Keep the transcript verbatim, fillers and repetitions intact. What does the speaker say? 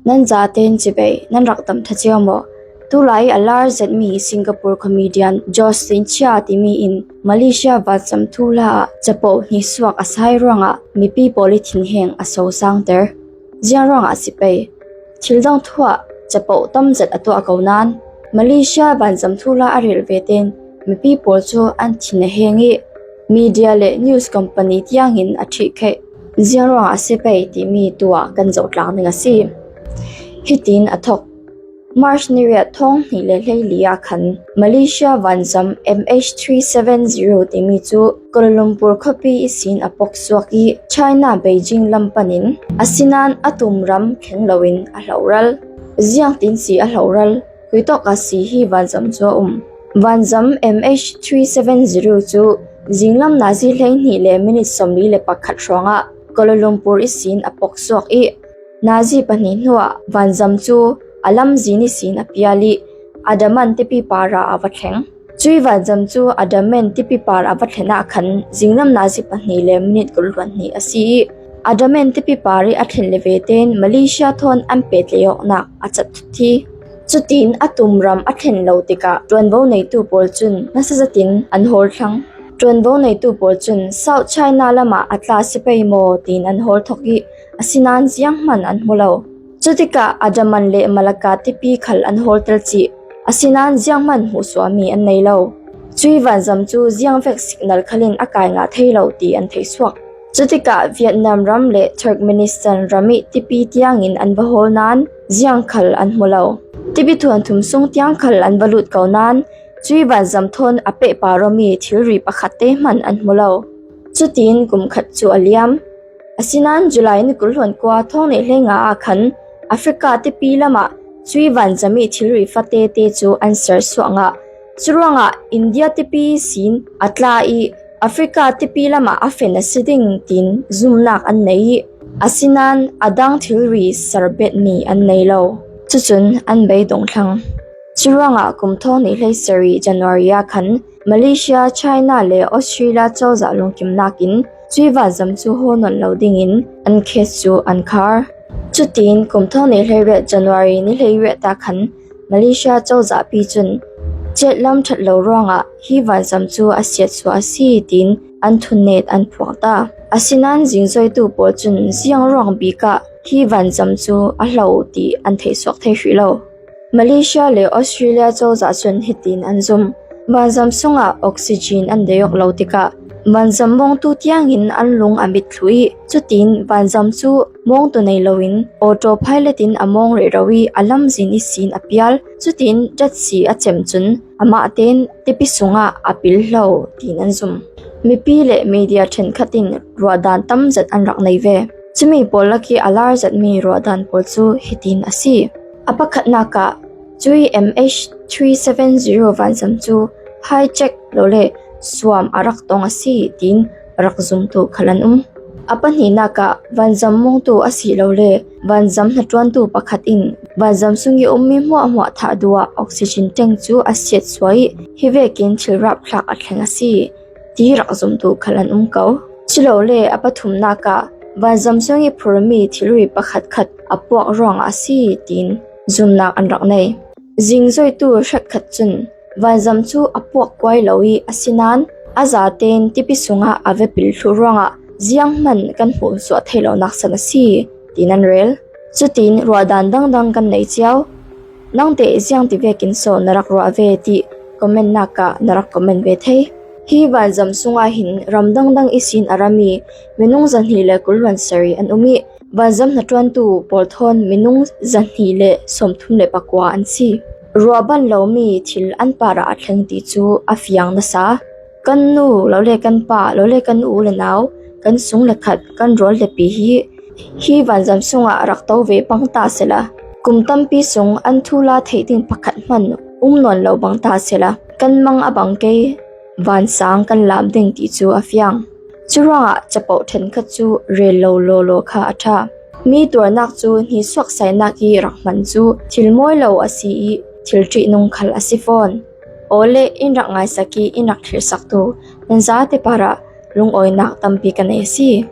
Nan zaten chibai, nan rak dam ṭha cio maw? Tulai a lar zet mi Singapore comedian Jocelyn Chia timi in Malaysia vanzam thuhla ah capoh hnisuak a sai ruangah mipi pawl i thinheng a sosangter. Ziang ruangah si pei? Thil dang thu ah capoh tam zet a tuah ko nan, Malaysia vanzam thuhla a rel vete'n mipi pawl cu an thin a heng i, media le news company tiangin a ṭhihkheih. Ziang ruangah si pei timi tu ah kan zoh tlang ding a si. Hitin a thok. March ni riat thawng hnih le hleili ah khan Malaysia vanzam M H three seven zero timi cu Kuala Lumpur khuapi ihsin a pok suak i, China Beijing lam panin, asinain a tum ram thleng loin a hloral. Ziangtin si a hloral? Khuitawk ah si hi vanzam cu a um? Vanzam M H three seven zero cu zinglam nazi hleihnih le minit sawmli le pakhat hrawngah Kuala Lumpur ihsin a pok suak i, nazi pahnih hnuah vanzam cu a lamzin ihsin a pial i, Andaman tipi par ah a va thleng. Cui vanzam cu Andaman tipi par a va thlen ah khan zinglam nazi pahnih le minit kul hluan hnih a si i, Andaman tipi par i a thlen le vete'n Malaysia thawn an pet lei awknak a cat thut hi. Cutin a tum ram a thlen lo tikah ṭuanvo neitu pawl cun nasa zetin an hawl thlang. Ṭuanvo neitu pawl cun South China lamah a tla si pei maw tiin an hawl thok i, asinain zianghman an hmu lo. Cutikah Andaman le Malacca tipi khal an hawl tel cih, asinain zianghman hmuhsuahmi an nei lo. Cui vanzam cu ziangvek signal khalin a kai ngah thei lo ti an theisuak. Cutikah Vietnam ram le Turkmenistan ram i tipi tiangin an va hawl nan ziang khal an hmu lo. Tipi thuanthum sung tiang khal an va lut ko nan cui vanzam thawn a pehpar awmi thilri pakhat te hman an hmu lo. Cutin kum khat cu a liam. Asinain July ni kul hluan kua thawng hnih hleinga ah khan Africa tipi lamah cui vanzam i thilri fate te cu an ser suak ngah. Curuangah India tipi sin a tla i Africa tipi lamah a fen a si ding tiin zumnak an nei i, asinain a dang thilri ser betmi an nei lo. Cucun an beidong thlang. Curuangah kum thawng hnih hleisarih January ah khan Malaysia, China le Australia cozah lungkimnak in cui vanzam cu haw nawn lo dingin an case cu an khar. Cutin kum thawng hnih hleiriat January ni hleiriat ah khan Malaysia cozahpi cun cetlam ṭhat lo ruangah hi vanzam cu a siatsuah a si tiin an thunnet an phuang ta. Asinain zingzoitu pawl cun ziang ruang bik ah hi vanzam cu a hlo ti an theihsuak thei hrih lo. Malaysia le Australia cozah cun hitin an zum. Vanzam sungah oxygen an dei awk lo tikah vanzam mawngtu tiangin an lung a mit thlu i, cutin vanzam cu mawngtu nei loin autopilot in a mawng rero i a lamzin ihsin a pial. Cutin datsi a cem cun amah tein tipi sungah a pil hlo tiin an zum. Mipi le media ṭhenkhat in ruahdan tam zet an rak nei ve. Cumi pawl lak i a lar zetmi ruahdan pawl cu hitin a si. A pakhatnak ah cui M H three seven zero vanzam cu hijack lo le suam a rak tong a si tiin rak zumtu khal an um. A pahnihnak ah vanzam mawngtu a si lo le vanzam hnaṭuantu pakhat in vanzam sung i ummi hmuahhmuah thah duh ah oxygen tank cu a siatsuah i, hi vekin thil rapthlak a thleng a si ti rak zumtu khal an um ko. Culole a pathumnak ah vanzam sung i phurmi thilri pakhatkhat a puak ruangah a si tiin zumnak an rak nei. Zingzoitu hrekkhat cun vanzam cu a puak kuai lo i, asinain a zatein tipi sungah a va pil thluh ruangah zianghman kan hmuhsuah thei lonak san a si tiin an rel. Cutin ruahdan dangdang kan nei cio. Nang teh ziang ti vekin so na rak ruah ve ti comment nak ah na rak comment ve thei. Hi vanzam sungah hin ram dangdang ihsin a rami minung zahnih le kul hluan sarih an um i, vanzam hnaṭuantu pawl thawn minung zahnih le sawmthum le pakua an si. Ruah ban lomi thil an parah a thleng ti cu a fiang nasa. Kan nu lo le kan pa lo le kan u le nau, kan sung le khat, kan rawl le pi hi, hi vanzam sungah rak to ve pang ta sehla, kum tampi sung an thuhla theih ding pakhat hman um nawn lo bang ta sehla, kan mang a bang kei vansang kan lam ding ti cu a fiang. Curuangah capoh ṭhenkhat cu rel lo lawlaw kha a ṭha. Mi tuarnak cu hnisuak sainak i rak hman cu thil mawi lo a si i, thil ṭihnung khal a si fawn. Awle, in rak ngaisak i in rak thlirsaktu nan zate parah lungawinak tampi ka nei a si.